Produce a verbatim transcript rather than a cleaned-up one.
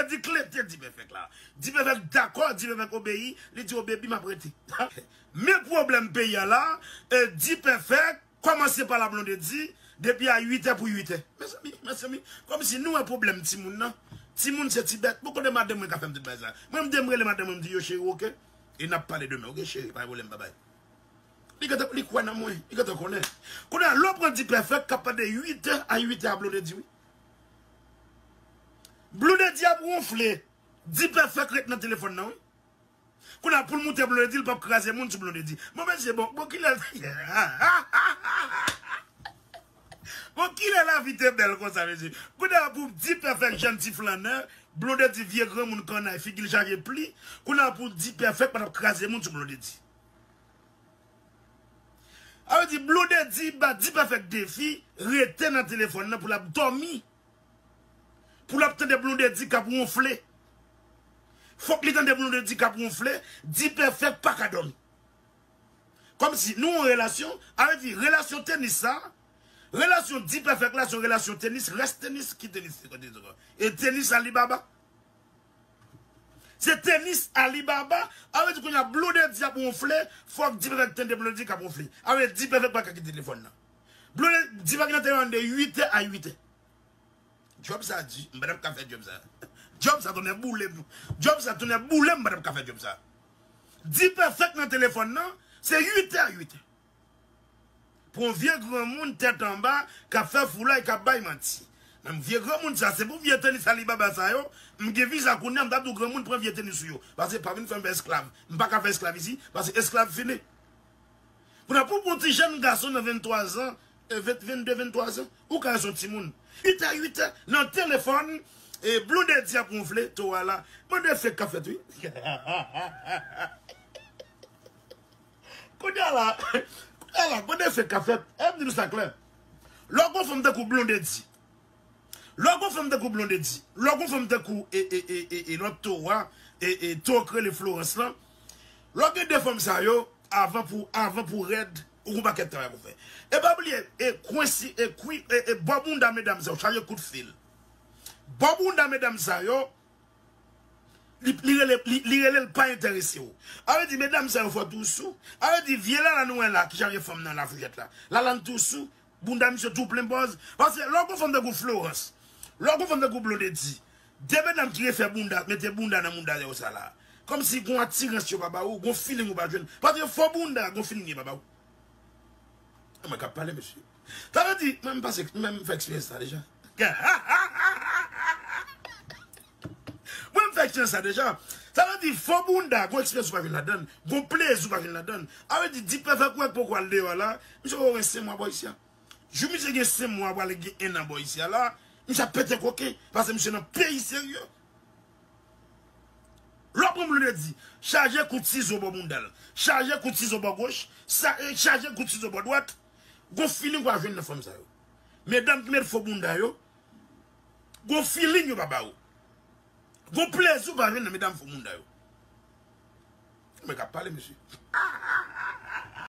Di klete Dipèfèk la. Dipèfèk dakò, Dipèfèk obeyi, li di, "O baby, m ap rete." Men pwoblèm peyi a la, e, Dipèfèk kòmanse pa la Blondedy depi a uit è pou uit è. Mezanmi, mezanmi, kòmsi nou wè pwoblèm timoun nan. Timoun se ti bèt. Bon, kote madanm mwen ka fè m tout bagay sa? Mwen, m de m rele madanm mwen, m di, "Yo, cheri, oke? E n ap pale demen, oke, cheri? Pa gen pwoblèm, babay." Li gentan, li kwè nan mwen, li gentan konnen. Kounye a, lè w pran Dipèfèk k ap pale de uit è a uit è a Blondedy, wi. Blondedy ap wonfle. Dipèfèk ret nan telefòn nan, wi. Kounye a, pou l moute Blondedy, li p ap kraze moun sou Blondedy. Bon, mesye, bon, bon, kilè l. Bon, kilè lavi te bèl konsa, mesye. Kounye a, pou Dipèfèk jèn ti flannè, Blondedy vye granmoun kannay, figi l chaje pli. Kounye a, pou Dipèfèk pa t ap kraze moun sou Blondedy. A vle di, Blondedy ba Dipèfèk defi, rete nan telefòn nan pou l ap dòmi. Pou l ap tande Blondedy k ap wonfle. Fòk li tande Blondedy k ap wonfle, Dipèfèk pa ka dòmi. Kòmsi nou yon relasyon, a vle di, relasyon tenis sa, relasyon Dipèfèk la, se yon relasyon tenis, rès tenis, ki tenis, e tenis Alibaba. Se tenis Alibaba. A vle di kounye a Blondedy ap wonfle, fòk Dipèfèk tande Blondedy k ap wonfle. A vle di Dipèfèk pa ka kite telefòn nan. Blondedy pa gen nan telefòn de uit è a uit è. Djòb sa di, m pa t ap ka fè djòb sa. Djòb sa tonnè boule m. Djòb sa tonnè boule m, m pa t ap ka fè djòb sa. Dipèfèk nan telefòn nan, se uit è a uit è. Pou yon vye granmoun tèt anba k ap fè foulay, k ap bay manti. Menm vye granmoun sa, se pou vye tenis Alibaba sa yo, m gen viza kounye a, m t ap di w granmoun pran vye tenis ou yo. Paske pa vin fè m fè esklav. M pa ka fè esklav isi, paske esklav fini. Kounye a pou pou ti jèn gason nan venntwa zan, e, ven, vennde, venntwa zan, ou ka wè se yon timoun. Uit è, uit è, nan telefòn, e, Blondedy ap wonfle, to a la. Mande fake k ap fèt, wi. Kounye a la, kounye a la, mande fake k ap fèt. E m di nou sa klè. Lè w gon fanm tankou Blondedy, lè w gon fanm tankou Blondedy, lè w gon fanm tankou, e, e, e, e, e, lòt to a, e, e, to k rele Florence lan, lè w gen de fanm sa yo, avan pou, avan pou rèd, ou gon pakèt travay pou fè. E pa bliye, e kwensi, e kwi, e, e bò bounda medam sa yo, chaje kout fil. Bò bounda medam sa yo, li, li rele, li, li rele l pa enterese w. A vle di, medam sa yo fò tou sou. A vle di, vye Lalane nou wè la, ki chaje fanm nan lafoujèt la. Lalane tou sou, bounda misye tou plen bòz. Paske lè w gon fanm tankou Florence, lè w gon fanm tankou Blondedy, de medam ki refè bounda, mete bounda nan bounda yo sa la. Kòmsi gon atirans yo pa ba ou, gon feeling ou pa jwenn. Paske fo bounda, gon feeling yo pa ba ou. Mwen k ap pale, mesye. Sa vle di, mwen m pase, mwen m fè eksperyans sa deja. Mwen m fè eksperyans sa deja. Sa vle di, fo bounda, gon eksperyans ou pa jwenn ladann, gon plezi ou pa jwenn ladann. A vle di, Dipèfèk ou wè k poko al deyò la, misye poko gen senk mwa bò isi a. Jou misye gen senk mwa, pral gen ennan bò isi a la, misye ap pete koken, paske misye nan peyi serye. Lè w pran Blondedy, chaje kout sizo bò bounda l, chaje kout sizo bò goch, sa, e, chaje kout sizo bò dwat, gon feeling w a jwenn nan fanm sa yo. Medam ki met fo bounda yo, gon feeling yo pa ba ou. Gon plezi w pa jwenn nan medam fo bounda yo. Mwen k ap pale, mesye.